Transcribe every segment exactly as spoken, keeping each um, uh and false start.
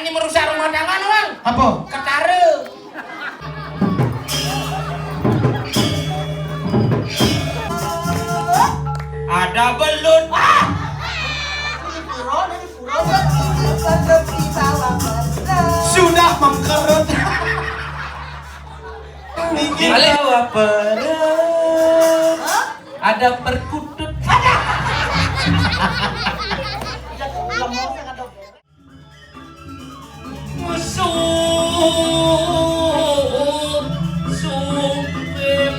Merusak rumah tangga, Bang. Apa? Ketara. Ada belut. Ah! Sudah mengkerut. Di bawah perut. Ada perkutut. Musuh sumping.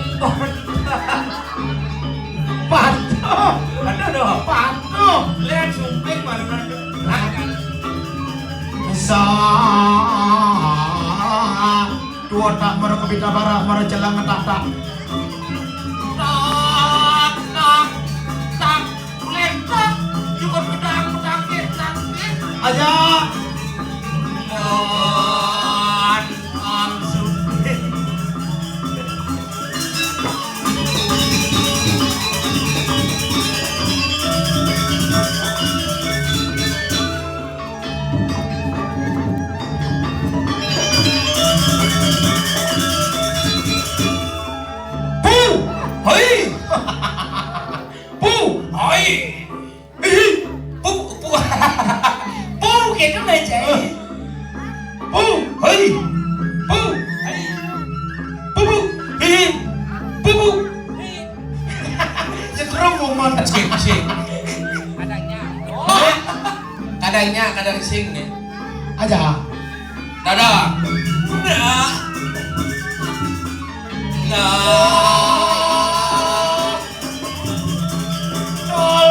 Patuh. Aduh, aduh. Patuh. Lihat sumping mana, mana. Sa. Dua tak mara kebita barah, mara jalan ngetak tak. Tak, tak, tak. Lentok, cukup gedang, tangkis, tangkis. Aja. Mon, Om Supin. Pu, hoi. Pu, hoi. Ih, pu, pu, pu gitu aja. Pu, hoi. Pu, hoi. Pu, pu, ih, pu, pu. Setrum momen. Cik, cik. Kadangnya, kadang sing nih. Aja. Dadah. Nah. Nah. Tol.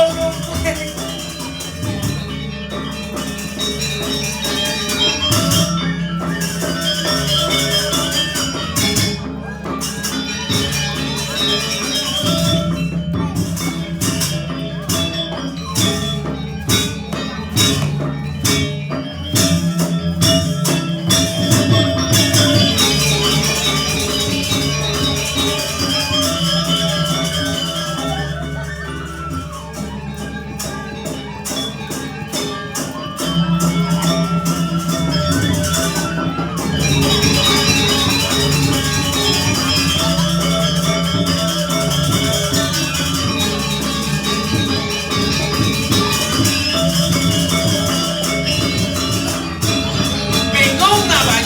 Bingung nggak, Bang?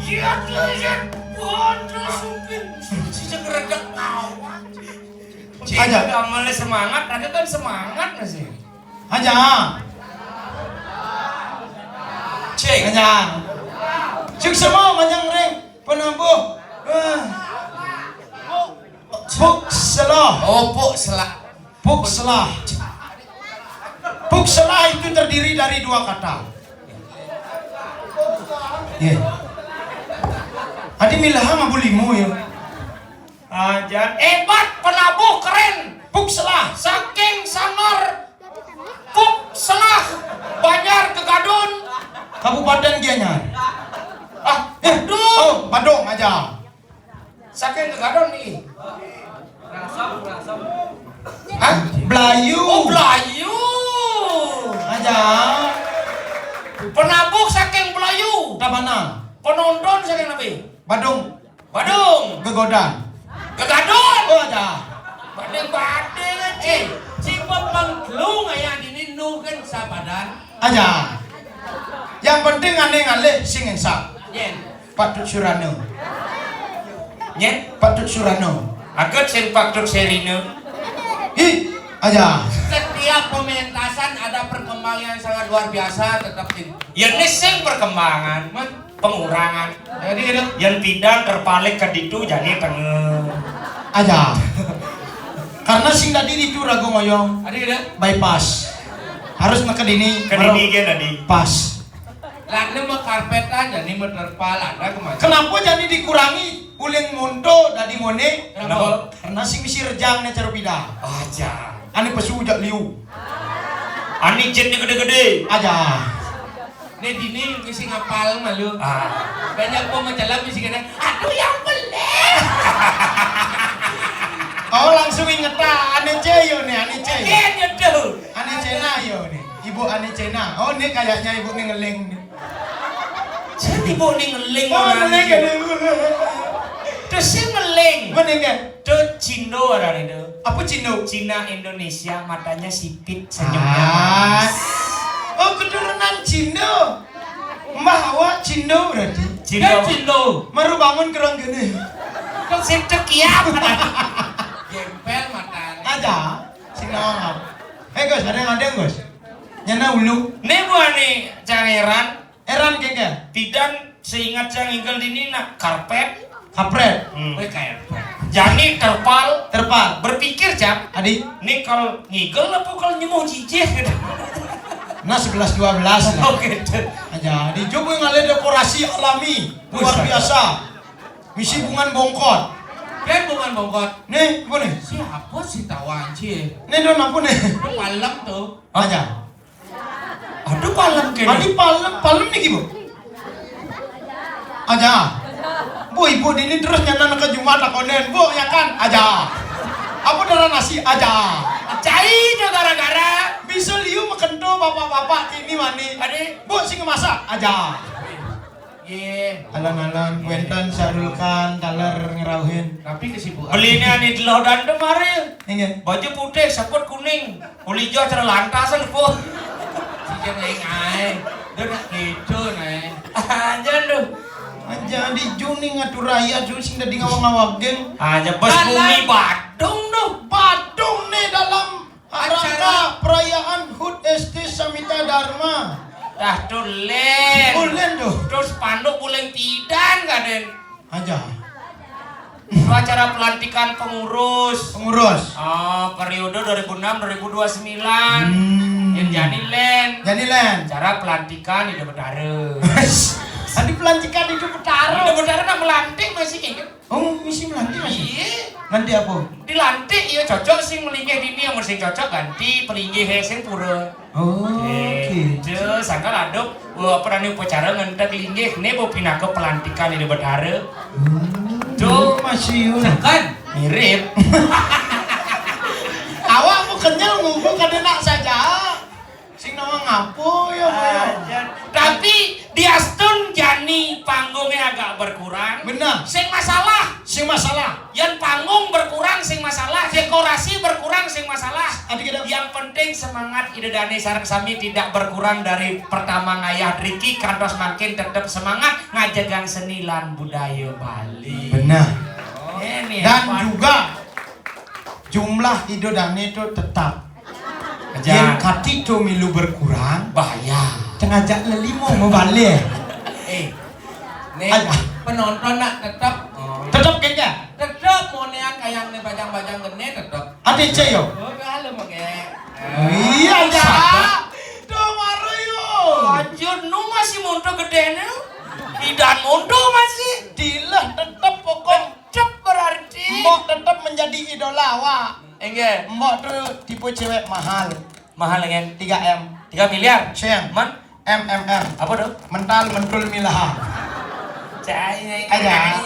Iya, iya. Waduh, Supin. Si Jeng Redak ngawak. Cik, aja. Kamu semangat, ada kan semangat masih. Aja. Cik. Aja. Cik semua manjang ring penabuh. Eh. Puk selah. Oh, puk selah. Puk selah. Puk selah itu terdiri dari dua kata. Ya. Adi milahang abu limo ya. Aja hebat, penabuh keren. Puk selah. Saking Sangor, Puk selah, Banjar Gegadun. Kabupaten Gianyar. Ah, eh, Badung. Oh, Badung aja. Saking Gegadun nih. Hah? Belayu. Oh, Belayu. Aja. Penabuh saking Belayu. Dah mana? Penonton saking nabi. Badung. Badung. Gegodan. Gegadon. Oh, ada. Bading-bading aja. Eh, cipet menggelung ayah dini nu kan sabadan. Aja. Yang penting ane ngalih sing insap. Yen. Patut Surano. Yen. Patut Surano. Aget sing Patut Serino. Ih, aja. Setiap pementasan ada perkembangan yang sangat luar biasa, tetap tim. Ya, ini sing perkembangan. Pengurangan. Jadi gitu. Yang pindah terpalik ke ditu jadi tengah. Aja. Karena sing tadi ditu ragu ngoyong. Ada gitu. Bypass. Harus neke dini. Ke dini ke tadi. Pas. Lah, ini mau karpetan, jadi mau terpal, ada kemana? Kenapa jadi dikurangi uling monto tadi mone? Kenapa? Karena sing misi rejang ne cara pindah. Aja. Ane pesu jak liu. Ane jet gede-gede. Aja. Nih dini mesti ngapal malu. Ah. Banyak pemajalan mesti kena. Aduh yang pelit. Inget ah, ane ce yo ne, ane ce yo. Ken nyeduh. Ane Cena yo ne. Ibu ane Cena. Oh, ini kayaknya ibu ni ngeling ni. Saya ibu ni ngeling orang ngeling ni. Ada ibu. Terus si ngeling. Mana ke? Tuh Cindo orang itu. Apa Cindo? Cina Indonesia, matanya sipit, senyumnya manis. Oh, keturunan Cindo. Mbah awak Cindo berarti. Cindo. Maru bangun kerang gini. Kok sing tekiap. Gempel mata. Aja. Sing nawang. Eh, Gus, ada yang ada, Gus? Nyana ulu. Nih buah nih, Cang Eran. Eran kengke. Pidan seingat saya ngigel di ini nak karpet. Kampret. Hmm. Weh, karpet. Jani terpal. Terpal. Berpikir, Cang. Adi. Nih kalau ngigel apa kalau nyemuh jijih gitu. Nah, sebelas dua belas lah. Oh, gitu. Aja. Di Jogja ngalih dekorasi alami. Luar biasa. Misi bungan bongkot. Kan bungan bongkot. Nih, apa nih? Siapa sih tawa anjir? Nih, don apa nih? Palem tuh. Aja. Aduh, palem kene. Adi palem, palem niki, Bu? Aja. Bu, ibu dini terus nyana ke Jumat takonen, Bu, ya kan? Aja. Apa darah nasi? Aja. Cai dah gara-gara. Bisa liu makento bapak-bapak kini wani. Adi. Bu, sing masak? Aja. Ye. Alon-alon, wenten Sarul Khan, taler ngerauhin. Tapi kesibukan. Beli ini ane di Lodan tuh kemarin. Inggih. Baju putih, seput kuning. Uli jo acara lantasan, Bu. Sing ae. Dia nak gitu, nah. Aja lu. Aja di Juni ngatur raya tu sing dadi ngawang-ngawang geng. Aja bos bumi Badung tuh. Badung nih dalam rangka perayaan hut S T Samita Dharma. Dah tulen. Tulen tuh. Terus panduk bulan pidan kaden. Aja. Itu acara pelantikan pengurus. Pengurus. Oh, periode dua ribu enam dua ribu dua puluh sembilan. Hmm. Yang jani len. Jani len. Acara pelantikan Ida Betara. Tadi pelantikan Ida Betara. Ida Betara nak melantik masih ingat? Oh, misi melantik masih? Iya. Nanti apa? Dilantik ya cocok sing melinggih dini yang sing cocok ganti pelinggih sing pura. Oh, gitu. Sangkal aduk, wah, apa nani upacara ngentek linggih, ne bo pinaka pelantikan Ida Betara. Hmm. Tuh, masih yun. Kan? Mirip. Awak mau kenyal ngubung kada nak saja. Sing nama ngapo ya, ya? Tapi diastun jani panggungnya agak berkurang. Benar. Sing masalah. Sing masalah. Yang panggung berkurang sing masalah, dekorasi berkurang sing masalah. Adi kita. Yang penting semangat Ida Dane sareng sami tidak berkurang dari pertama ngayah driki kantos mangkin tetap semangat ngajegang seni lan budaya Bali. Benar. Ini. Dan apa? Juga jumlah Ida Dane itu tetap. Aja. Yang kati tu milu berkurang. Bahaya. Tengah jak lelimo mebalik. Eh, nih, aja. Penonton nak tetap. Oh. Tetap kayaknya. Tetap mau nean kayang nih bajang-bajang gede tetap. Ada cek yo. Oh, kalau mau kayak. Iya, aja. Tuh baru yo. Anjir, nu masih monto gede nih. Idan monto masih. Dilah tetap pokok. Tetap berarti. Mbok tetap menjadi idola awak. Enggak. Mbok tuh tipe cewek mahal. Mahal kan? Tiga M. Tiga miliar. Sing. Man? M M M. Apa tuh? Mental mentul milah. Cai. Aja.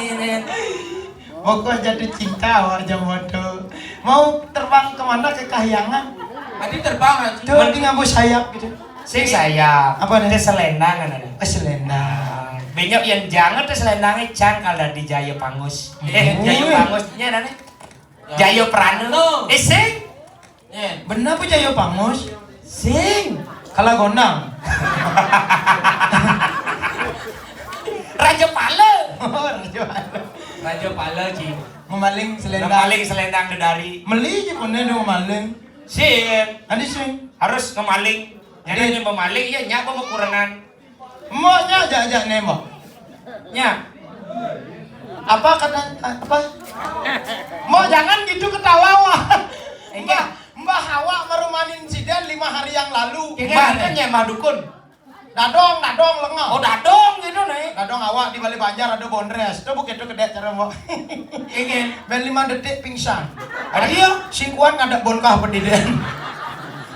Pokok jatuh cinta awak jam waktu. Mau terbang kemana ke Kahyangan? Tadi terbang aja. Tuh, di nganggo sayap gitu. Sing sayap. Apa nih? Tes selendang kan ada. Eh, selendang. Benyok yang jangan tes selendangnya cang kalau di Jaya Pangus. Eh, Jaya Pangusnya ada nih. Jaya Prana. Eh, sing. Bener apa Jaya Pangus? Sing. Kalau gondang. Raja Pala. Oh, Raja Pala. Raja Pala, Ci. Memaling selendang. Memaling selendang dedari. Meli je pernah dong memaling. Sing. Adi sing. Harus ngemaling. Jadi ini pemaling ya nyapa mau kurangan. Mboknya ajak-ajak nembak. Nya. Apa kata apa? Mbok jangan gitu ketawa, wah. Enggak. Mbah, mbah awak merumanin siden lima hari yang lalu. Mbah kan nyembah dukun. Dadong, dadong lenga. Oh, dadong gitu nih. Dadong awak di Bali Banjar ada bondres. Tuh begitu kedek cara mbok. Ini. Ben lima detik pingsan. Ada dia. Sing kuat ngadep bonkah pediden.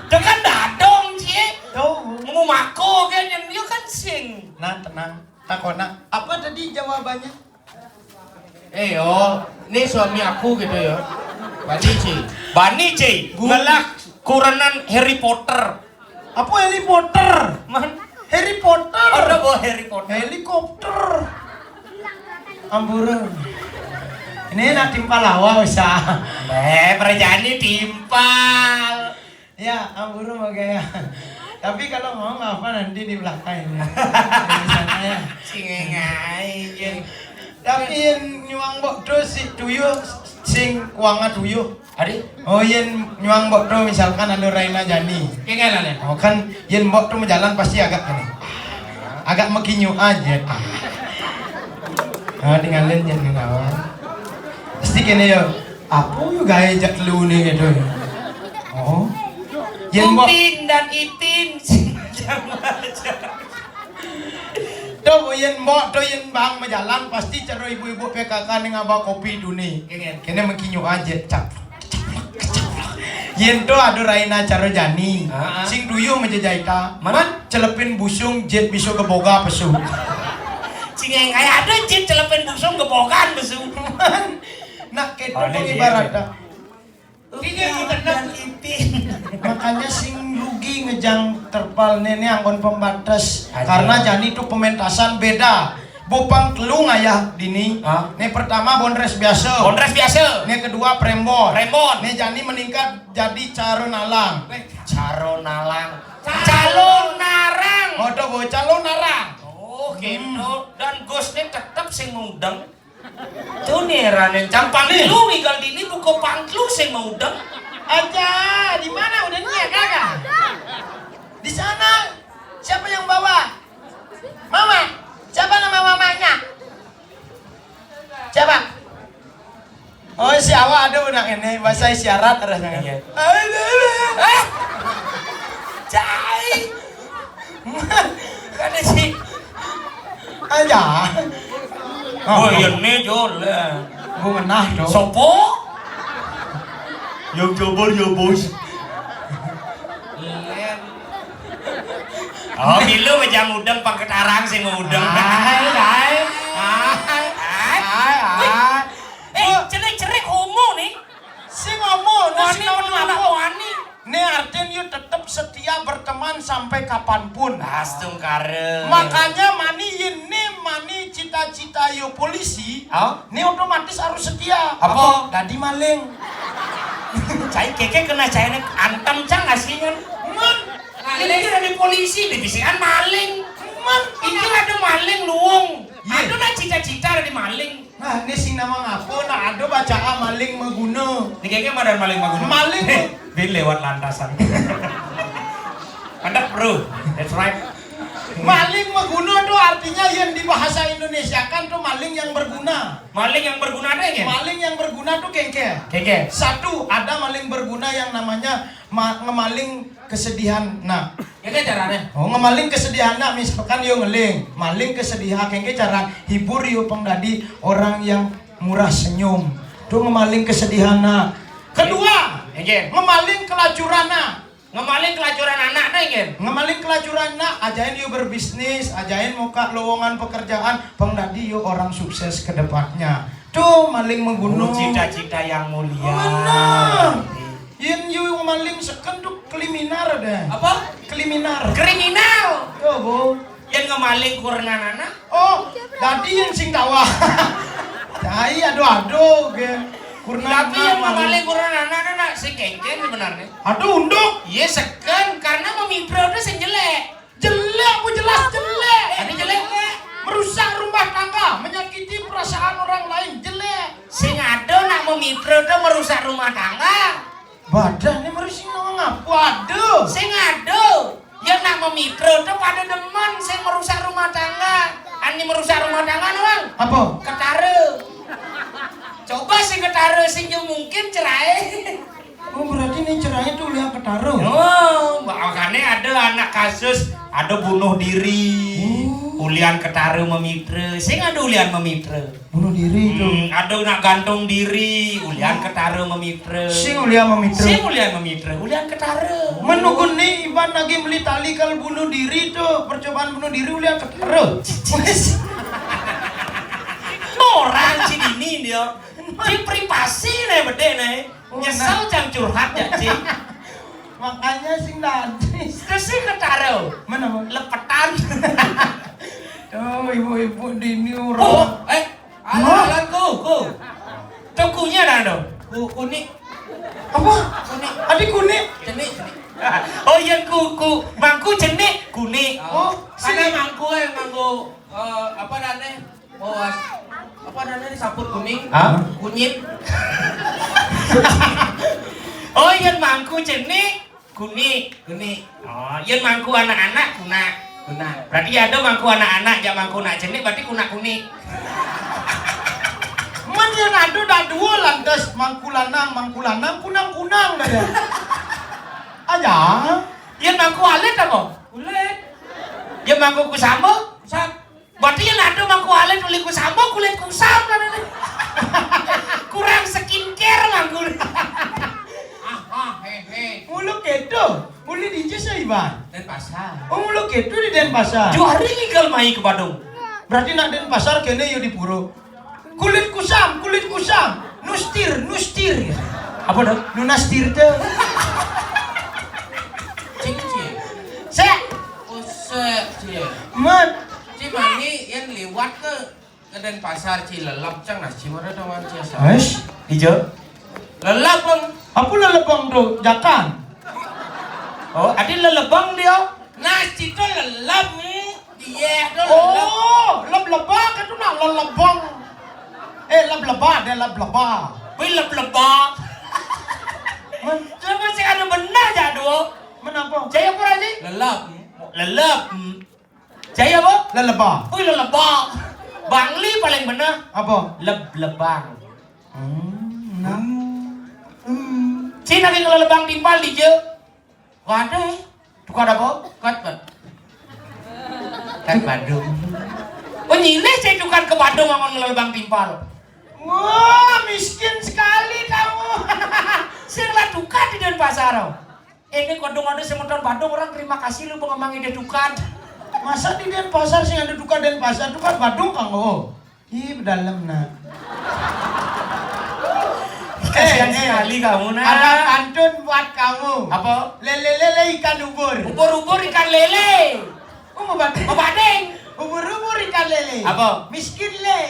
Itu kan dadong, Ci. Tuh. Mau mako kan yang dia kan sing. Nah, tenang. Takona. Apa tadi jawabannya? Eh, oh, ini suami aku gitu ya. Bani, Ci. Bani, Ci. Ngelah kurenan Harry Potter. Apa Harry Potter? Man. Harry Potter. Ada bawa Harry Potter. Helikopter. Ampura. Ini nak timpal awal usah. Eh, perjani timpal. Ya, ampura, Mbak Gaya. Tapi kalau mau, nggak apa, nanti di belakang ini. Di sana ya. Sing ngai, ya. Tapi yen nyuang mbok do si tuyuh sing kuanga tuyuh. Adi? Oh, yen nyuang mbok do misalkan ada Raina Jani. Kengen, Alen. Oh, kan yen mbok do majalan pasti agak kene. Agak mekinyu aja. Ah, tinggalin yen ngawang. Pasti kene yo. Apa yo gawe jak telu ne gitu ya. Oh. Yen mbok Upin dan Ipin. Tuh, yen mbok, tuh, yen bang majalan, pasti caro ibu-ibu P K K ning ngaba kopi duni. Kengen. Kene mengkinyu aja, cap. Yen tuh ada Raina caro jani, ah, ah, sing tuyuh meja jaita. Man? Celepin busung, jet bisa keboga pesu. Sing yang kayak ada jet celepin busung kebogan pesu. Man, nak keto. Oh, ini pengibaratnya. Dia. Ini Upin dan Ipin. Makanya sing rugi ngejang terpal ne, ne anggon pembatas. Aja. Karena jani tuh pementasan beda. Bopang telu ngayah dini. Hah? Ne pertama bondres biasa. Bondres biasa. Ne kedua prembon. Prembon. Ne jani meningkat jadi caro nalang. Eh, caro nalang. Calo narang. Oh, tuh, boy, calo narang. Oh, gitu. Hmm. Dan ghost ne tetep sing mudeng. Tuh nih, Raden Campang nih. Lu migal dini buka pangklu sing mau udeng. Aja, di mana udengnya, kagak? Di sana. Siapa yang bawa? Mama. Siapa nama mamanya? Siapa? Oh, si awak ada anak ini, bahasa isyarat rasanya. Iya. Aduh. Eh? Cai. Kada sih. Aja. Oh, iya, ne, Jol. Bu ngenah, Jol. Sopo? Yang coba ya, Bos. Len. Oh, milu meja mudeng, pangketarang sing mudeng. Hai, hai. Hai. Hai. Hai, hai. Eh, cerik-cerik homo nih. Sing homo, nah, wani sing homo menolak apa? Wani. Ne artin you tetep setia berteman sampai kapanpun. Astungkara. Makanya mani yen ne mani cita-cita yo polisi, oh? Ne otomatis harus setia. Apa? Dadi maling. Cai keke kena cai ne antem cang asingan. Man, maling dari polisi, dibisikan maling. Man, ini ada maling luung. Iya. Ada lah cita-cita dari maling. Nah, ini sing nama ngapo? Nah, ada bacaan maling maguna. Ini kayaknya madan maling maguna. Maling. Bin lewat lantasan. Mantap, bro. That's right. Maling maguna tuh artinya yang di bahasa Indonesia kan tuh maling yang berguna. Maling yang berguna ada ya? Maling yang berguna tuh kengke. Kengke. Satu, ada maling berguna yang namanya ma- ngemaling kesedihan. Nah, kengke caranya. Oh, ngemaling kesedihan, nah, misalkan yo ngeling, maling kesedihan, kengke cara hibur yo pang dadi orang yang murah senyum. Tuh ngemaling kesedihan, nah. Kedua, kengke. Ngemaling kelacuran, nah. Ngemaling kelacuran anak, nah, ingin. Ngemaling kelacuran, nah, ajain yo berbisnis, ajain muka lowongan pekerjaan, pang dadi yo orang sukses ke depannya. Tuh maling maguna. Oh, cita-cita yang mulia. Benar. Yen you maling seken tuh keliminar deh. Apa? Keliminar. Kriminal. Tuh, Bu. Yen ngemaling kurenan anak. Oh, dadi yen sing tawah. Cai, aduh, aduh, ge. Kurenan. Tapi yen ngemaling kurenan anak, anak sing kengken sebenarnya. Aduh, unduk. Iya, seken, karena memitra udah sing jelek. Jelek, Bu, jelas jelek. Ada jelek nggak? Merusak rumah tangga, menyakiti perasaan orang lain, jelek. Sing ada nak memitra udah merusak rumah tangga. Badan ini merusak nama ngapa ada? Sing ada. Ya nak memitra udah pada demen sing merusak rumah tangga. Ani merusak rumah tangga, no, Bang? Apa? Ketara. Coba sing ketara sing yo mungkin cerai. Oh, berarti ini cerai tuh lihat ketara. Oh, makanya ada anak kasus, ada bunuh diri. Oh. Ulian ketara memitra, sing ada ulian memitra. Bunuh diri itu. Hmm, ada nak gantung diri, ulian ketara memitra. Sing ulian memitra. Sing ulian memitra, ulian ketara. Menunggu nih Iban lagi beli tali kalau bunuh diri itu, percobaan bunuh diri ulian ketara. Orang si dini dia. Di privasi nih bede nih. Nyesel jang curhat ya, Cing. Makanya sing tadi. Terus sih ketaro. Mana, Bang? Lepetan. Oh, ibu-ibu dini orang. Oh, eh, alah, alah, ku, ku. Tukunya dah tu. Ku, kunik. Apa? Kunik. Adik kunik. Cenik, cenik. Oh, iya, ku, ku. Mangku cenik, kunik. Oh, sini. Mangku, eh, mangku, eh, apa dah ni? Oh, as-, apa dah ni, saput kuning? Hah? Kunyit. Oh, iya, mangku cenik. Kunik. Kunik. Oh, yén mangku anak-anak kunak. Kunak. Berarti ada mangku anak-anak, jak mangku nak cenik, berarti kunak-kunik. Men yén ada dah dua lantas mangku lanang, mangku lanang, kunang-kunang dah ya. Aja. Yén mangku alit apa? Kulit. Yén mangku kusama? Kusam. Berarti yén ada mangku alit uli kusama, kulit kusam kan ini. Kurang skincare mangku. Ah, ah, he, he. Mulu keto, mulu di Jis ya, Iban? Denpasar. Oh, mulu keto di Denpasar. Juari ngigal mai ke Badung. Berarti nak Denpasar kene yo di pura. Kulit kusam, kulit kusam. Nustir, nustir. Apa dah? Nunastir te. Cing, cing. Sek. Oh, sek, cing. Mat. Ci mani yén liwat ke, ke Denpasar, ci lelep cang nah, ci mana tawan ci asal. Wes, ijo. Lelep, Bang. Apa lelep, Bang, tu? Jakan. Oh, adi lelebang dia. Nah, ci tu lelep, hmm. Dia tu lelep. Oh, leb-lebang itu nak lelebang. Eh, leb-lebang, dia leb-lebang. Wih, leb-lebang. Men? Coba sih ada benar jadul. Menapa? Jaya apa, Raji? Lelep. Lelep. Jaya apa? Leleba. Wih, leleba. Bangli paling bener. Apa? Leb-lebang. Hmm, nah. Hmm. Cina ke lelebang timpal di je. Waduh. Tukar apa? Kat, Kat. Kat Badung. Oh, nyilih saya tukar ke Badung sama lelebang timpal. Wah, miskin sekali kamu. Sing lah tukar di Denpasar. Ini kodong ada semeton Badung, orang terima kasih lu pengemang ide tukad. Masa di Denpasar sih ada tukad Denpasar, tukad Badung kanggo. Ih, dalam nah. Kasihan sekali kamu, nah. Ada pantun buat kamu. Apa? Lele-lele ikan ubur. Ubur-ubur ikan lele. Oh, mau badeng. Mau badeng. Ubur-ubur ikan lele. Apa? Miskin le.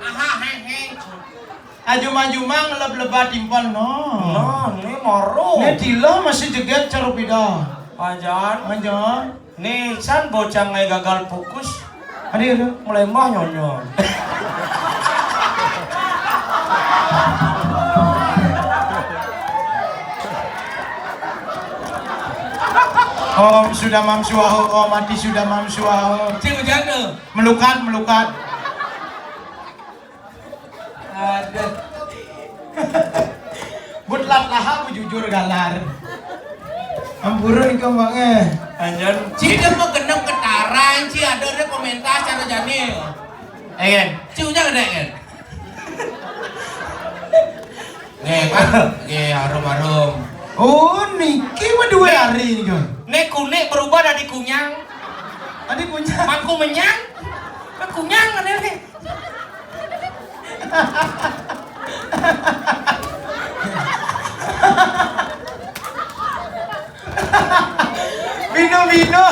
Aha, heng, heng. Ajumang-jumang leb-leba timpal no. Nah, ni maro. Ni tila masih jeget carupida. Ajan. Ajan. Ni san bocah ngai gagal fokus. Adi, adi. Mulai mah nyonyo. Om sudah mam suaho, om mati sudah mam suaho. Cik hujan tu. Melukat, melukat. Aduh. Butlat laha bujujur galar. Ampurun iku mangé. Anjan. Cita mau genep ketaran, ci ada ada komentar cara jani. Eh, kan? Ci ujang ada, kan? Nggih, Pak. Nggih, harum-harum. Oh, niki mah dua hari nih, Jon. Nek kunik berubah dari kunyang. Tadi kunyang. Mangku menyang. Kan kunyang kan ini. Bino-bino.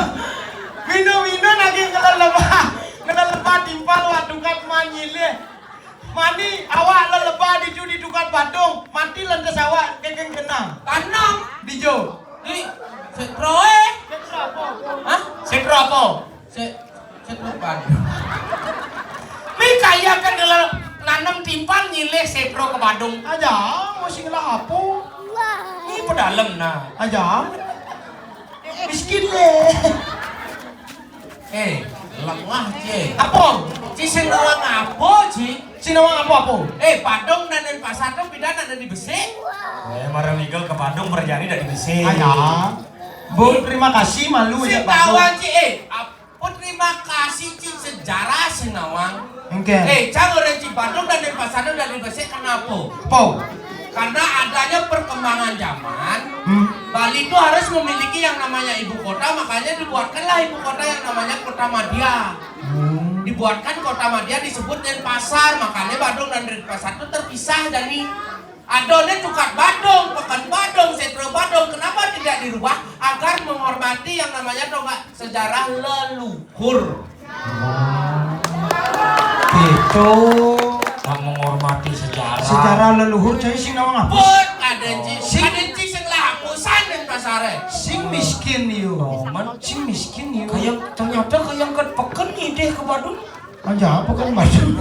Bino-bino lagi ngeleleba. Ngeleleba timpal waktu kat manyilih. Mani awak leleba diju di tukad Badung, mati lantas awak kekeng kenang. Tanam. Dijo. Di setroe. Setro apa? Hah? Setro apa? Se-, setro Badung. Mi kaya kan kalau nanam timpal nyilih setro ke Badung. Aja, mesti ngelah apa? Ini pedalem nah. Aja. Miskin le. Eh, lemah, Ci. Apa? Ci sing nawang apa, Ci? Sing nawang apa-apa? Eh, Padung dan Denpasar tu pida nak dari Besik. Eh, marang nigel ke Padung berjani dari Besik. Ayo. Bu, terima kasih malu ya Padung. Tawa, Ci. Eh, apa terima kasih, Ci, sejarah sing nawang. Oke. Eh, cang orang Cipadung dan Denpasar dari Besik kenapa? Po. Karena adanya perkembangan zaman, hmm. Bali itu harus memiliki yang namanya ibu kota, makanya dibuatkanlah ibu kota yang namanya Kota Madya. Hmm. Dibuatkan Kotamadya disebut Denpasar, makanya Badung dan Denpasar itu terpisah dari adoné Tukad Badung, Pekan Badung, Setra Badung. Kenapa tidak dirubah agar menghormati yang namanya tonggak sejarah leluhur? Gitu. Nak menghormati sejarah. Sejarah leluhur, cai sing nawang apa? Put, kadén ci, kadén ci sing lah hapusan Denpasaré. Sing miskin yo. Sing miskin yo. Kayak ternyata kayak ke peken idéh ke Badung. Aja apa kan Badung?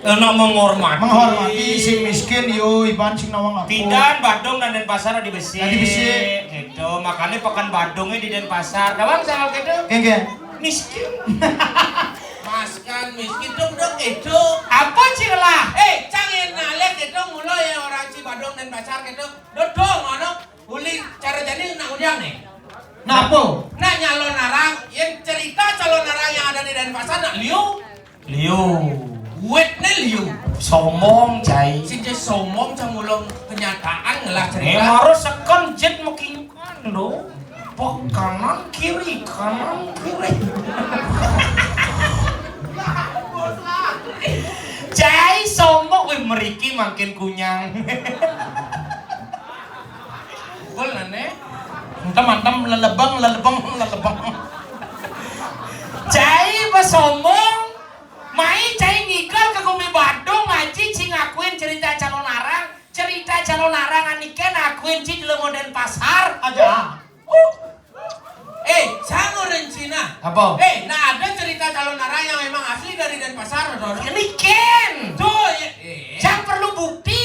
Nak menghormati. Menghormati sing miskin yo, iban sing nawang apa? Pidan Badung dan Denpasar dibesik. Dibesik. Gitu. Makanya Pekan Badungnya di Denpasar. Dawang soal gitu. Kéngkén. Miskin. Maskan miskin dong dong itu. Apa sih lah? Eh, cang yang nalek itu mulai ya orang ci Badung Denpasar gitu. Dodong ano. Uli cara jadi nak unyang nih. Napa? Nak nyalon arang, yang cerita calon arang yang ada di Denpasar nak liu. Liu. Wet nih liu. Sombong, cai. Si dia sombong sama ulung kenyataan ngelah Eh, cerita. Harus seken jit mekingkan do. Pok kanan kiri, kanan kiri. Cai sombong, wih, meriki makin kunyang. Pukul nane. Entem, entem, lelebeng, lelebeng, lelebeng. Cai besombong. Mai cai ngigal ke gumi Badung, ngaji ci ngakuin cerita calon arang. Cerita calon arang aniké ngakuin ci di Denpasar. Aja. Eh, sama orang Cina. Apa? Eh, nah ada cerita calon arang yang memang asli dari Denpasar, Dor. Ini ken. Tuh, ya, eh. Yang perlu bukti.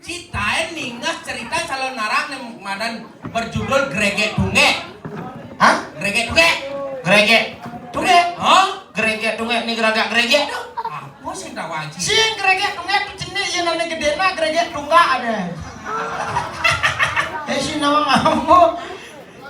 Citaén ningeh cerita calon arang yang madan berjudul Gregek Tunggek. Hah? Gregek Tunggek. Gregek. Tunggek. Hah? Gregek Tunggek nih geragak gregek tuh. Apa sih tahu aja? Sing gregek tunggek tuh jenih yang namanya gedéna gregek tunggak ada. Eh, si nama ngamu.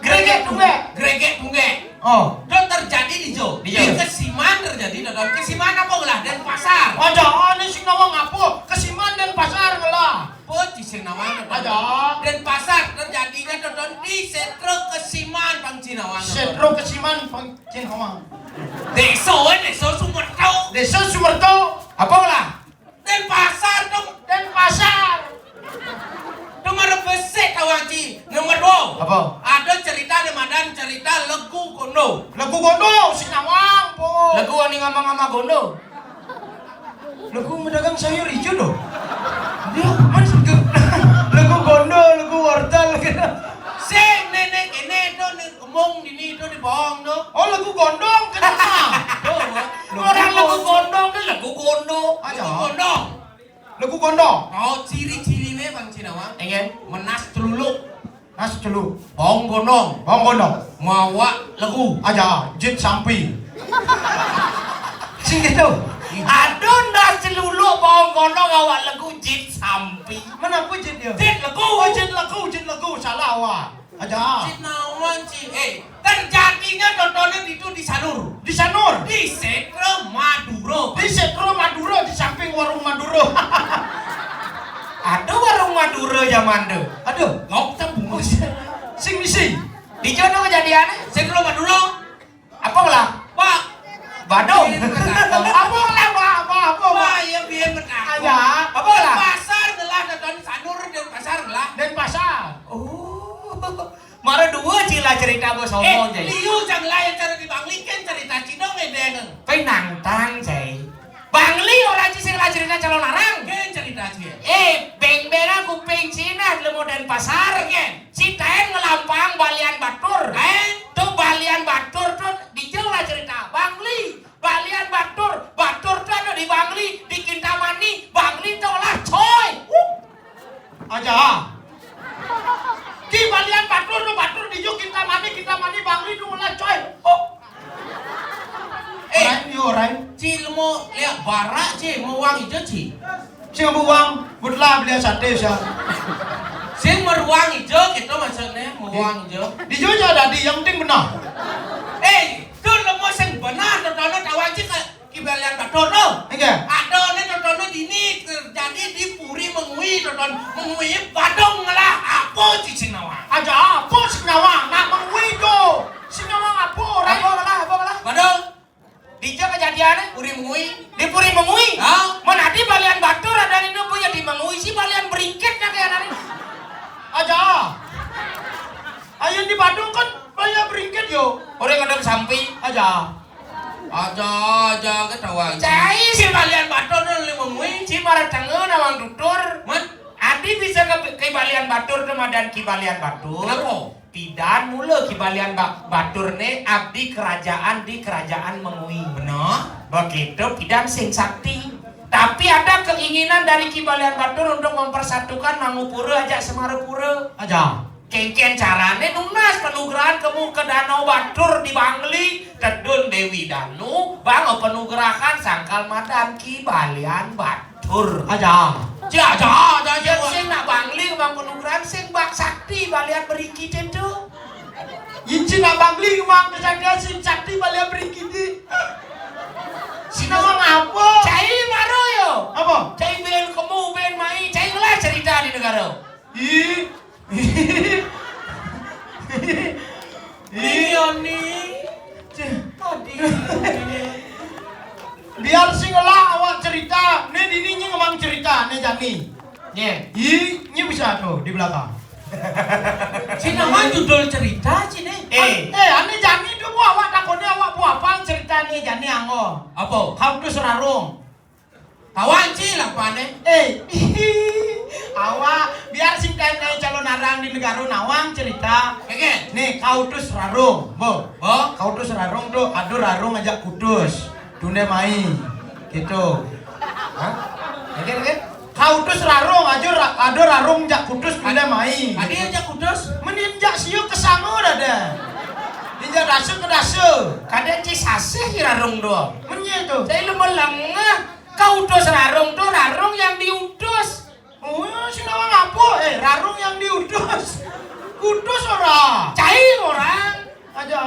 Gregek tunggek. Gregek Tunggek. Oh. Itu terjadi di Jo. Di Jo. Di Kesiman terjadi, Dodon. Kesiman apa lah? Denpasar. Ada, ini sing nawang apa? Kesiman Denpasar ngelah. Apa ci sing nawang, Dodon? Ada. Denpasar terjadinya, Dodon, di Setra Kesiman, Pang Cinawang, Dodon. Setra Kesiman Pang Cinawang. Désa, eh, désa Sumerto. Désa Sumerto. Apa lah? Denpasar dong. Denpasar. Nomor besik tahu aja. Nomor dua. Apa? Ada cerita di madan cerita Legu Gondo. Legu Gondo, sing nawang po. Legu ani ngama-ngama Gondo. Legu medagang sayur hijau loh. Dia mas ke Legu Gondo, Legu wortel gitu. Sing nenek ini itu nih kemung ini itu di bohong tuh. Oh, Legu Gondong kenapa? Tuh, Orang Legu Gondong kan Legu Gondo. Ayo. Ayo. Gondo. Legu Gondong. Oh, ciri-cirinya, Bang Cinawang. Enggak. Menas celuluk. Nas dulu. Bawang gondong. Bawang Gondong. Mawa legu. Aja, jit sampi. Sing gitu. Aduh, nas celuluk bawang gondong awak legu jit sampi. Mana apa jit dia? Jit legu. Oh, jit legu, jit legu. Salah awak. Aja. Cinawan ci. Eh, terjadinya contohnya itu di Sanur. Di Sanur. Di Setra Madura. Di Setra Madura, di samping warung Madura. Ada warung Madura zaman tu. Aduh. Ngok tembus. Sing misi. Di jono kejadiannya. Setra Madura. Apa lah? Pak. Badung. Biar betakon. Apa lah, Pak? Apa, apa, Pak? Wah, iya biar betakon. Aja. Apa lah? Pasar ngelah nonton Sanur dan pasar ngelah. Denpasar. Oh. Mara dua cila cerita bos Eh, omong jadi. Liu jangan lain cara di Bangli kan cerita Cina ngedeng. Penantang, cai. Bangli orang ci sing lah cerita calon arang. Kan cerita Cina. Eh, beng-bengan kuping Cina lemo Denpasar. Kan. Citaen ngelampang balian batur. Eh. Tu balian batur tu dijauh lah cerita. Bangli, balian batur. Batur tu ada di Bangli, di Kintamani. Bangli tu lah coy. Uh. Aja. Di balian batur tu batur dijauh Kintamani, Kintamani Bangli tu lah coy. Uh. Eh, Orang ni orang. Ci lemo lihat barak ci, mau uang hijau ci. Sing buang, butlah beli sate sia. Sing meruang hijau gitu maksudnya, meruang hijau. Dijauh aja dadi, yang penting benar. Eh, tu lemo sing benar, contohnya tahu aja ke kibalian batur tu. Enggak. Ada ni contohnya dini terjadi di Puri Mengwi, contoh Mengwi Badung ngelah apa ci Sinawa. Aja apa Sinawa nak Mengwi tu? Sinawa apa orang? Apa lah, apa lah? Badung. Dijauh kejadian Puri Mengwi. Di Puri Mengwi? Ha? Mun adi balian batur adané nu punya di Mengwi sih balian bringkit nya kayak adané. Aja. Ayeuna di Badung kan balian bringkit yo. Urang kadang sampi. Aja. Aja, aja, ketawa. Cai si balian batur nu di Mengwi, si maratengeun nawang tutur. Mun? Adi bisa ke, ke balian batur téh madan ki balian batur. Kenapa? Pidan mula ki balian ba-, batur né abdi kerajaan di kerajaan Mengwi. Benar. Begitu pidan sing sakti. Tapi ada keinginan dari ki balian batur untuk mempersatukan Mangupura ajak Semarapura. Aja. Kéngkén carané nunas panugrahan kemu ke Danau Batur di Bangli, tedun Déwi Danu, bang panugrahan sangkal madan ki balian batur. Aja. Cia, aja, aja, aja. Sing nak Bangli bang panugrahan sing bak sakti balian beriki tentu. Inci nak Bangli bang kesaktian sing sakti balian beriki di. Sinawa ngapa? Cai maro yo. Apa? Cai ben kemu ben mai, cai ngelah cerita di negara. Ih. Ini Oni. Tadi. Biar sing ngelah awak cerita. Né dini nyi ngemang cerita, né jani. Nyé. Ih, nyi bisa tuh di belakang. Sing nama judul cerita sih né. Eh. Eh, ané jani tuh bu awak takoné awak bu apa cerita né jani anggo. Apa? Kautus rarung. Tawang cil apané? Eh, awak biar sing kayak calon arang di negara nawang cerita. Oke. Nih, kautus rarung, bo. Bo? Kautus rarung tuh, aduh rarung ajak kutus. Tunda mai. Gitu. Hah? Oke, oke. Kautus rarung, aduh ra-, aduh rarung jak kutus tunda mai. Adi ajak kutus? Mending jak siu ke sana dah deh. Dijak dasa ke dasa. Kadang ci sasih rarung doang. Menyé tuh. Saya lu melengah. Kautus rarung tuh rarung yang diutus. Oh, sing nawang apa? Eh, rarung yang diutus. Utus ora? Cai orang. Aja.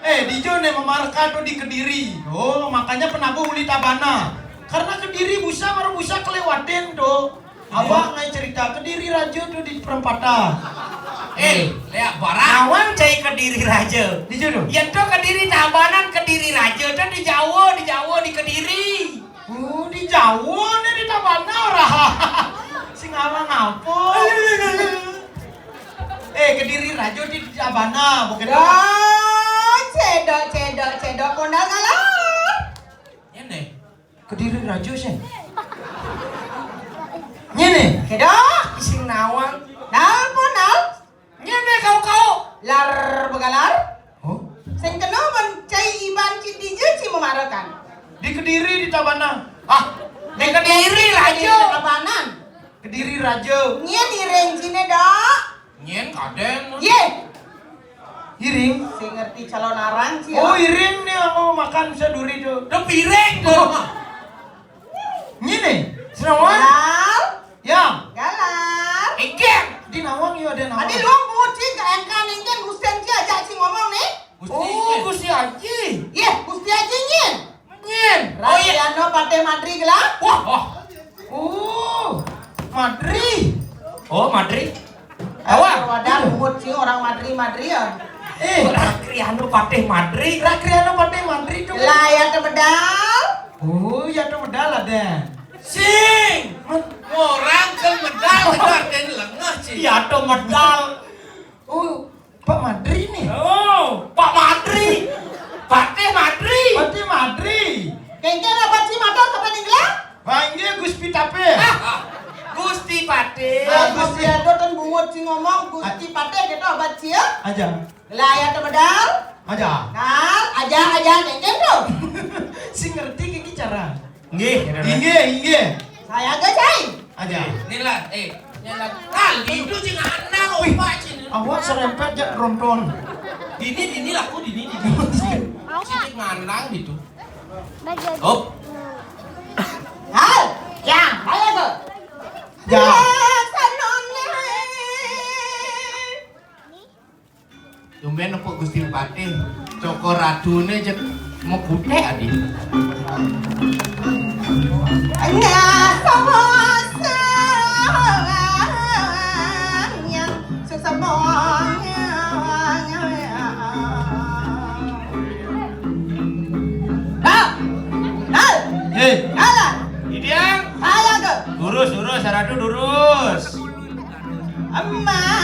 Eh, dijo né mamarka tuh di Kediri. Oh, makanya penabuh uli Tabana. Karena Kediri busa baru busa kelewatin tuh. Awak ngai cerita Kediri Raja tuh di perempatan. Eh, lihat barang. Nawang cai Kediri Raja. Dijo tuh. Ya tuh Kediri Tabanan, Kediri Raja tuh di Jawa, di Jawa, di Kediri. Oh, di Jawa né di Tabana ora. Sing awang apa? Eh, Kediri Raja di Tabana, bukan. Cedok, cedok, cedok, kondal kalah. Ini. Kediri Raja sih. Ini. Cedok. Sing nawang. Dal, kondal. Nyéné kau-kau. Lar begalar. Oh? Sing kena mencai iban ci dija ci memarakan. Di Kediri di Tabana. Ah, di Kediri Raja. Di Tabanan. Kediri Raja. Nyén iring ciné, Dok. Nyén kadén. Yé. Iring. Sing ngerti calon arang ci. Oh, iring nih aku makan bisa duri tuh. Tuh piring tuh. Oh. Nyéné, sing nawang. Galar. Ya. Galar. Éngkén. Di nawang yo ada nawang. Adi luang bungut ci ka éngkén éngkén Gusti Aji ajak ci ngomong nih. Gusti. Oh, Gusti Aji. Yé, Gusti Aji nyén. Nyén. Oh, iya. Rakyano Patih Madri gelah. Wah, wah. Oh, Madri. Oh, Madri. Awak. Wadah bungut ci orang Madri-Madri ya. Eh, Rakriano Patih Madri. Rakriano Patih Madri tuh. Lah ya tuh medal. Oh, ya tuh medal ada. Sing. Orang ke medal itu artinya lengah sih. Ya tuh medal. Oh, Pak Madri nih. Oh, Pak Madri. Patih Madri. Patih Madri. Kéngkén abad ci mata sampai ninggal? Panggil Gusti Patih. Gusti Patih. Ah, Gusti. Gusti ada kan bungut ci ngomong Gusti Patih kita abad ci ya. Aja. Lah ya temedal. Aja. Kal, aja, aja, kéngkén tuh. Sing ngerti kiki cara. Nggih. Inggih, inggih. Saya aja cai. Aja. Inilah, eh, inilah. Kal, itu sing anak. Wih, opak sini. Awak serempet jak tronton. Dini, dini laku, dini, dini. Sidik nganang gitu. Op. Hal, ya, ayo tuh. Ya. Biasa nonnya. Tumben nepuk Gusti Patih, Cokor Ratuné jek mekuté adi. Nya sama yang sesemuanya. Bang, Durus. Emak.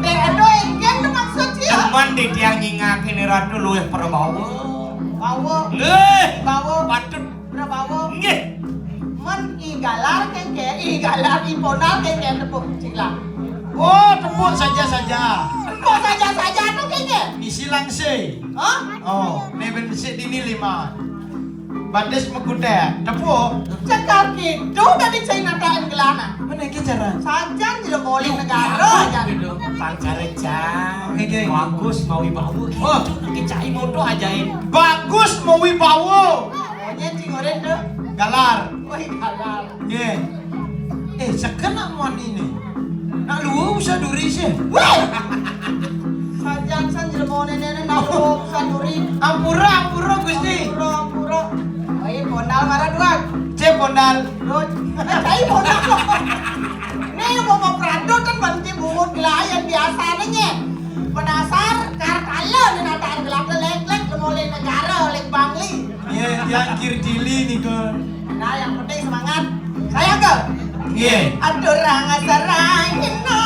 Dek, aduh, engken tuh maksud dia. Cuman di tiang nyingakin Ratu luwih prabawa. Bawa. Nggih. Bawa. Patut. Prabawa. Nggih. Men I Galar kengke, I Galar, I Ponal kengke tepuk cila. Oh, tepuk saja-saja. Tepuk saja-saja tuh kengke. Isi langse. Hah? Oh, ne ben besik dini lima. Batis mekutek, tepuk. Cekal gitu dari China taan gelana. Mana ke cara? Sajan jero boleh negara aja. Gitu. Pang cara, Cang. Oke, oke. Bagus mawi bawa. Oh. Gitu, nak cai moto ajain. Bagus mawi bawa. Pokoknya cing oren tuh. Galar. Woi, galar. Nggih. Eh, seken nak muani ne. Nak luwu usah duri sih. Woi. Sajan san jelema nene nak luwu usah duri. Ampura, ampura, Gusti. Ampura, ampura. Woi, Ponal marah dua. Cek Ponal. Dut. Cai Ponal. Nih, mau mau perantutan banci bungut gelayan biasa nanya. Penasar, karkala ni nataan gelap lek-lek, lemoleh negara, lek Bangli. Iya, tiang kir cili nih, Kon. Nah, yang penting semangat. Saya ke? Iya. Aduh, rang serang nyenong.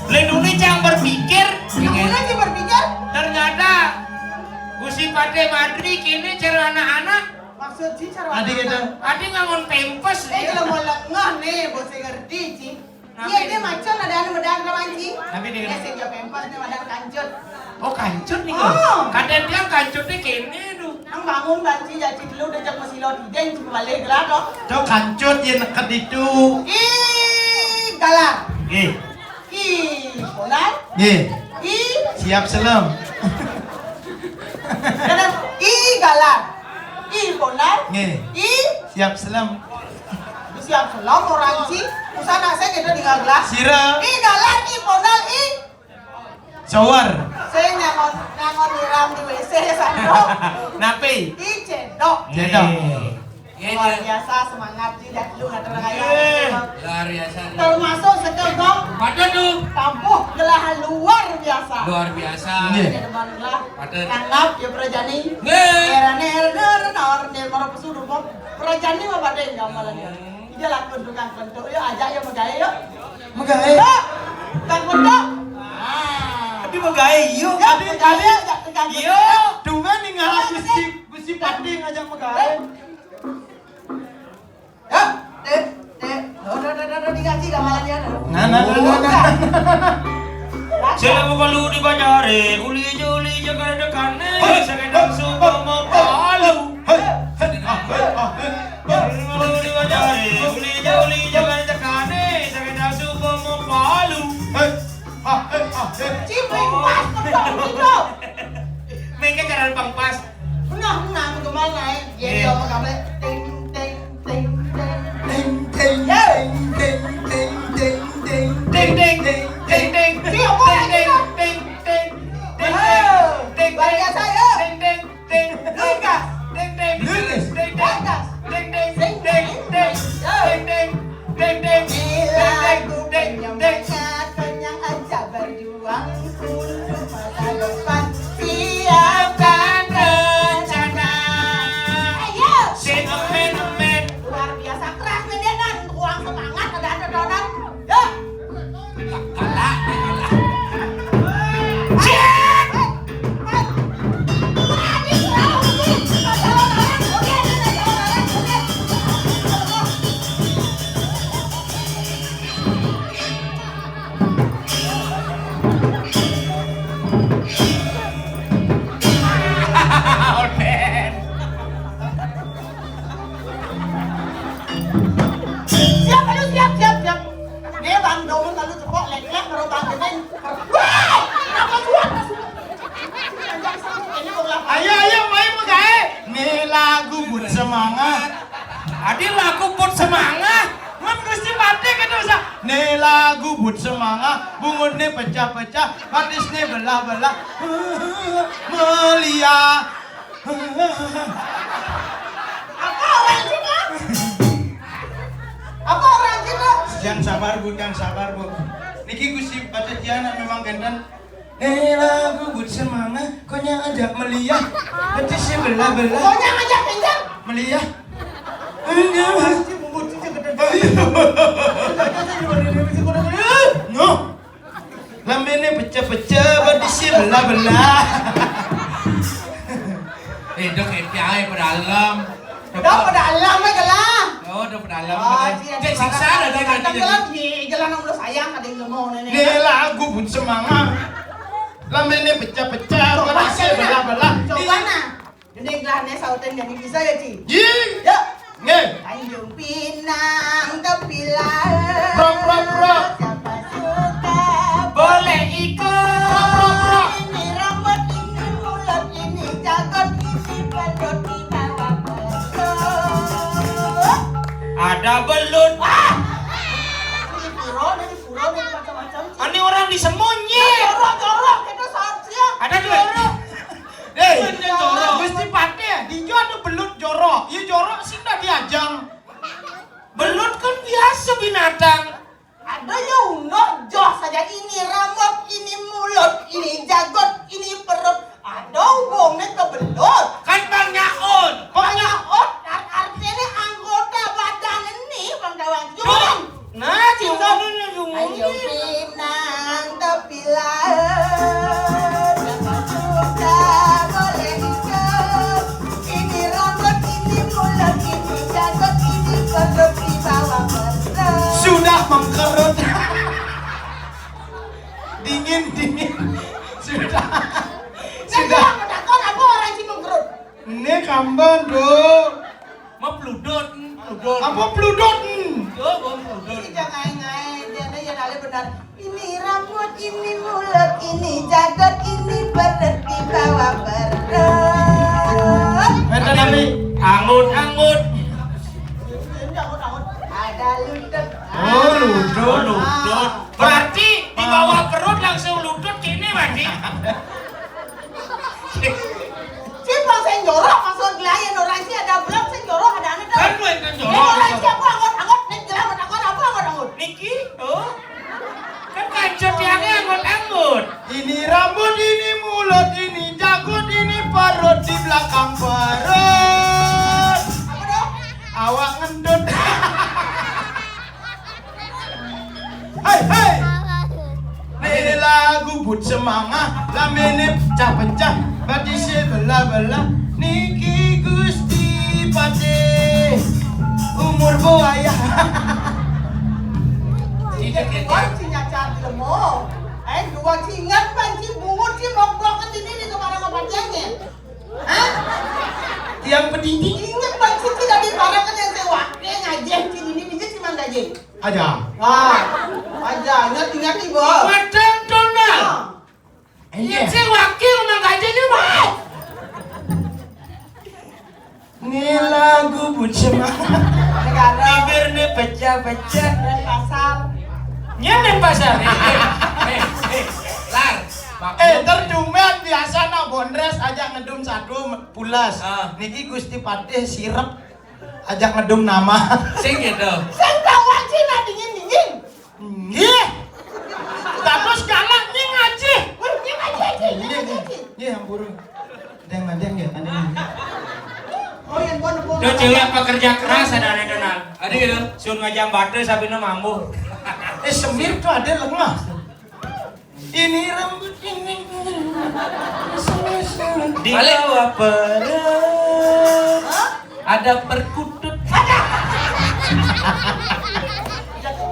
Lindungi cang berpikir. Yang mana sih berpikir? Ternyata Gusti Patih Madri kini cara anak-anak. Maksud Ci cara anak-anak? Adi ngangon pempes. Eh, kalau mau lengah nih, bos ngerti, Ci. Iya, dia macam ada anu medang lawan Ci. Tapi dia. Dia sing jawab pempes nih, medang kancut. Oh, kancut nih, oh. Kadang dia kancutnya kene tuh. Nang bangun banci jaci dulu udah jak masilo tideng cuma balik gelar toh. Tuh kancut ya neket itu. Ih, galar. Ih. Ih, Ponal. Ih. Ih. Siap selam. Kadang, ih, galar. Ih, Ponal. Ih. Ih. Siap selam. Siap selam orang sih. Usah nak saya kita tinggal gelar. Sira. Ih, galar, ih, Ponal, ih. Shower. Saya nyangon, nyangon nyiram di W C sandok. Napi? Di cendok. Cendok. Luar biasa semangat di dah lu ngatur kaya. Luar biasa. Termasuk sekel dong. Pada tuh. Tampuh gelah luar biasa. Luar biasa. Iya. Ini teman gelah. Pada. Tanggap ya perajani. Nggih. Erane erner nor ne para pesudu mo. Perajani mah pada yang gamelan ya. Iya lah tukang bentuk. Yuk ajak ya megawe yuk. Megawe. Yuk. Tukang bentuk. Ah. Tapi megawe yuk. Yuk, tapi megawe, tapi yuk, ajak tukang bentuk. Yuk. Tumben nih ngarah Gusti, Gusti Patih ngajak megawe. Yuk, dek, dek. Udah, udah, udah, udah, digaji gamelannya. Nah, nah, nah, nah, nah. Saya mau kalau di bazare, uli aja, uli aja, kada ada kane, saya kena suka mau palu. Hei, hei, ah, hei, ah, hei. Uli aja, uli aja, kada ada kane, saya kena suka mau palu. Hei, ah, hei, ah, hei. Cipring pas, betul, betul. Mengke cara pang pas. Nah, nah, kemana, eh? Iya, iya, apa kabar? Ting, ting, ting, ting. Semanga. Adi lagu buat semanga. Mun Gusti Patih kéto sa. Né lagu buat semanga, bungutné pecah-pecah, batisné belah-belah. Meliah. Apa orang Cina? Apa orang Cina? Jangan sabar, Bu, jangan sabar, Bu. Niki Gusti Patih Tiana memang kénten. Eh, lagu buat semanga, konya aja meliah. Batisné belah-belah. Konya aja kencang. Meliah. Enggak. Anjing, bubut cucu gede banget. Noh. Lambéné pecah-pecah, batisné belah-belah. Eh, dok, eh, piye aé pedalem. Dok, pedalem aja lah. Oh, dok, pedalem. Oh, aja. Cék siksa ada, ada, ada, jalan, jalan, jalan, Allah sayang, ada yang ngomong, nenek. Né lagu buat semanga. Lambéné pecah-pecah, batisné belah-belah. Coba, nah. Ini gelahnya sautan jadi bisa ya, Ci? Ji. Yuk. Nggih. Tanjung Pinang tepilan. Prok, prok, prok. Siapa suka boleh ikut. Prok, prok, prok. Ini rambut, ini mulut, ini jagot, ini perut, di bawah perut. Ada belut. Wah. Ini pura, ini pura, ini macam-macam, Ci. Ini orang disembunyi. Jorok, jorok, kita saat siang. Ada duit. Jorok. Eh, Gusti Patih, dijo ada belut jorok. Ya jorok sih ndak diajang. Belut kan biasa binatang. Ada ya uno, joh saja ini rambut, ini mulut, ini jagot, ini perut. Ada hubungnya ke belut. Kan Bang Nyaut. Bang Nyaut, ar- artinya anggota badan ini, Bang Dawang. Nah, cinta. Ayo pinang tepilan, siapa suka boleh ikut. Ini rambut, ini mulut, ini jagot, ini perut, di bawah perut. Sudah mengkerut. Dingin, dingin. Sudah. Sudah. Takon apa orang sih mengkerut? Ini kamban, Bro. Mau peludut, peludut. Apa peludut? Yo, mau peludut. Ih, jangan ngaé-ngaé, dia ada yang alih benar. Ini rambut, ini mulut, ini jagot, ini perut, di bawah perut. Éta nami angut-angut. Ada lutut. Oh, lutut. Oh, lutut. Berarti di bawah perut langsung lutut gini, berarti. Cip, sing jorok, maksud lain orang sih ada belum sing jorok, ada anu dah. Kan lu yang jorok. Ini orang siapa anggot-anggot, nih jelas anggot-anggot, apa anggot-anggot? Niki, tuh. Kan kanca tiangnya anggot-anggot. Ini rambut, ini mulut, ini jagut, ini perut, di belakang perut. Apa dong? Awak ngendut. Hai, hai. Né lagu buat semanga, lambéné pecah-pecah, batisé belah-belah. Niki Gusti Patih umur buaya. Tidak, tidak. Wah, cinya cantik lemo. Eh, dua cingat, panci bungut, ci mogok ke sini di kepala kepatiannya. Hah? Tiang pedidi. Ingat, Bang Cici tadi para kan yang sewa. Dia ngajeng, cing ini bisa cuma ngajeng. Aja. Wah, aja, ingat, ingat nih, Bos. Madam Donald. Ah. Iya. Yang sewa ke rumah gajahnya, Bos. Ini lagu bucin. Negara. Bibirnya pecah-pecah. Dan pasar. Nya nang pasar. Eh, eh, eh, eh, Lar. Eh, terjumen biasa na bondres aja ngedum satu pulas. Ah. Niki Gusti Patih sirep aja ngedum nama. Sing gitu. Sing tahu aja na dingin-dingin. Nggih. Dados galak nying aji. Wih, nying aji, aji, nying aji, aji. Nggih, ampun. Deng, deng, ya, tadi. Oh, yang gua nepung. Itu cewek pekerja keras ada, ada Donald. Ada gitu. Sun ngajang batu sambil mambu. Eh, semir tuh ada lengah. Ini rambut ini. Di bawah perut ada perkutut.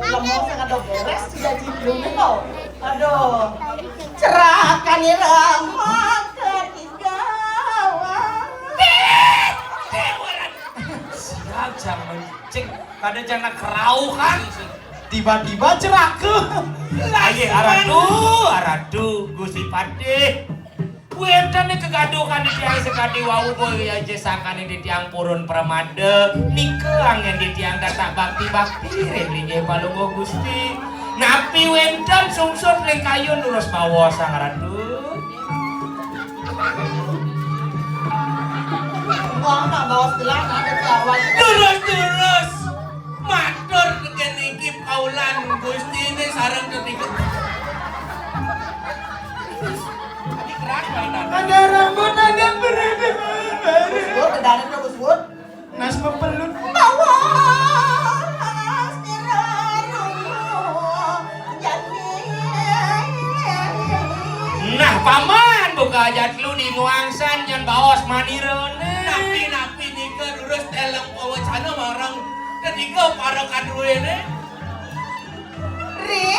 Lemo sing ada beres, sudah ciplung kok. Aduh. Cerahkan irama ketiga. Siap, jangan cek. Kada jangan kerau kan. Tiba-tiba ceraka. Lagi aradu, aradu, Gusti Patih. Wénten kegaduhan titiang sakadi wau, boya ja sangkaning titiang purun pramada, nika anggén titiang tatak bakti-bakti ring linggih Palungguh Gusti. Napi wénten sungsut ring kayun, durus baos, Sang Ratu. Wah, nak baos gelah, nak ada lawan. Durus, durus. Matur tekén niki paulan Gustiné sareng tetiga. Tadi keras banget. Ada rambut, ada beribu. Gus Dur, kedalam Gus Dur. Nas mepelut. Bawa sira rungu jani. Nah, Paman, buka ajat lu di nuangsan, nyen baos manirané. Napi-napi nika durus teleng pawecana marang tetiga para kadruéné. Ri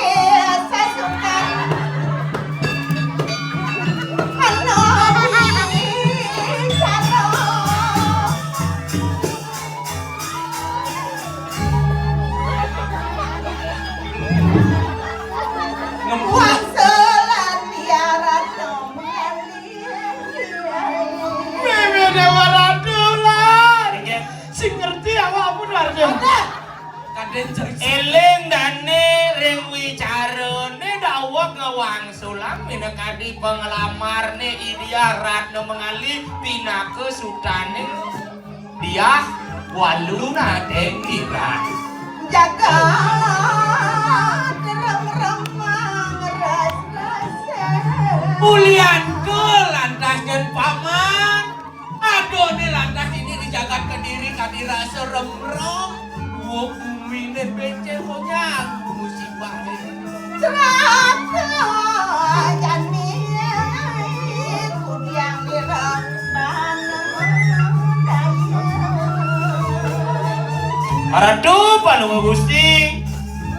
sasukan ana bicara. Ngempul. Wangsulan biaran nomali. Mimi Déwa Ratu lah. Sing ngerti awakmu, Warjo. Kadén cerita. Éling dané ring wicarané daweg ngwangsulang minakadi panglamarné I Diah Ratna Mangali pinaka sutaning Diah Waluna Tenggiran. Jagat remremang ras-rasan. Ulianka lantas nyen Paman. Aduh, né lantas ini di jagat Kediri kadi rasa remrong. Dua guminé bécék, konyang musibah ini. Celaka jani kudiang dirembang daya. Ratu Palungguh Gusti,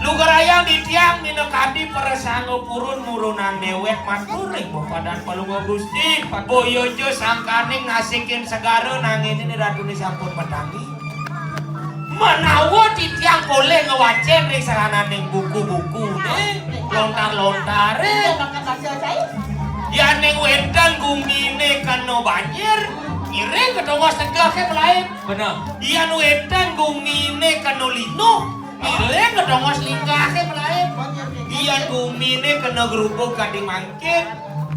lugrayang titiang minakadi prasangga purun murunang déwék matur ring bepadan Palungguh Gusti. Boya ja sangkaning nasikin segara nanging ini ratuné sampun matangi. Menawa titiang polih ngwacén ring sarananing buku-bukuné, lontar-lontaré. Yaning wénten guminé kena banjir, ngiring ka tongos tegehé malaib. Bener. Yan wénten guminé kena linuh, ngiring ka tongos linggahé malaib. Yan guminé kena grubug kadi mangkin,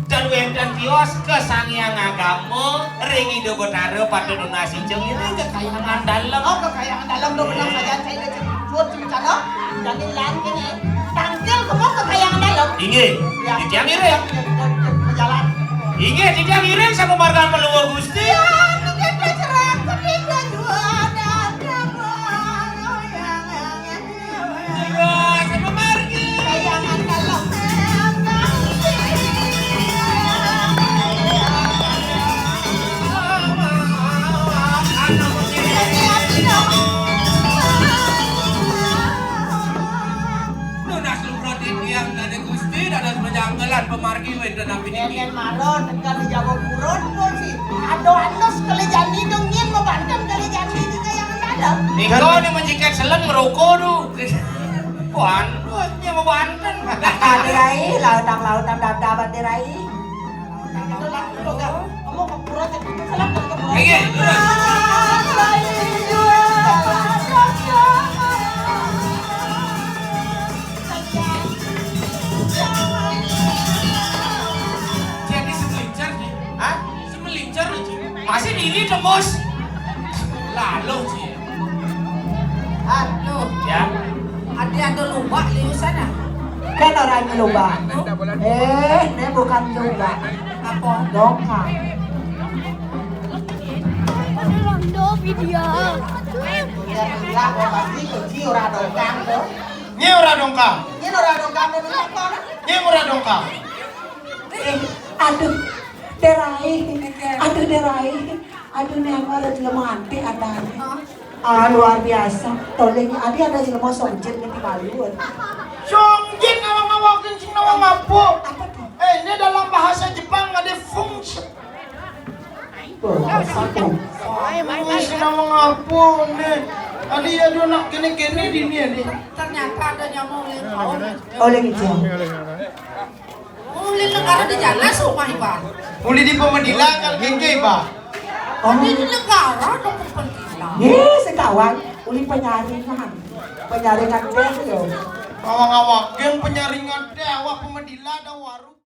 tan wénten tios ka Sang Hyang Agama ring Ida Betara patut nunas ica, ngiring ka Kahyangan Dalem. Oh, ka Kahyangan Dalem, to bener saja, saya udah cuot cucana. Jani lan kéné. Tangkil kemo ka Kahyangan Dalem. Inggih. Ya. Titiang ngiring. Jalan. Inggih, titiang ngiring sapamargan Palungguh Gusti. Ya, kita cerah ketiga dua ada. Nunas lugra titiang dané Gusti, dados pejanggelan pamargi wénten napi niki. Yén mara tekan di Jawa Purun, pun si ada anus kali jani dong, nyén mabanten kali jani di Kahyangan Dalem. Nika né majikat selen ngeroko tu. Wan, nyén mabanten. Adi Rai, lautang-lautang dadab Adi Rai. Inggih. Jadi semelincar, Ji. Hah? Semelincar, Ji. Masih dingin, Tembus. Lalu, Ji. Aduh. Ya. Ada, ada lubak liusan, ah. Kan orangnya lubak. Eh, ini bukan lubak. Apa? Dongkal. Ada londo, Vidya. Ya, bilang, oh, pasti kunci ora dongkal, tuh. Nyén ora dongkal. Nyén ora dongkal, tuh, apa? Nyén ora dongkal. Eh, aduh, Dérai. Aduh, Dérai. Aduh, né ada jelema antik adané. Ah, luar biasa. Tolong, adi ada jelema songjit ngerti malu. Songjit nawang-nawakin sing nawang apa? Apa tuh? Eh, ini dalam bahasa Jepang ada fungsi. Oh, satu. Ini sing nawang apa nih? Adi ada nak kéné-kéné di ini, adi. Ternyata ada nyamuk lima. Oleh itu. Uli negara di jalan rumah iban. Uli di pemedila kal kengke iba. Oh, Ini di negara dong pemedila. Nih, sekawan, uli penyaringan. Penyaringan deh yo. Awak-awak geng penyaringan deh, awak pemedila ada warung.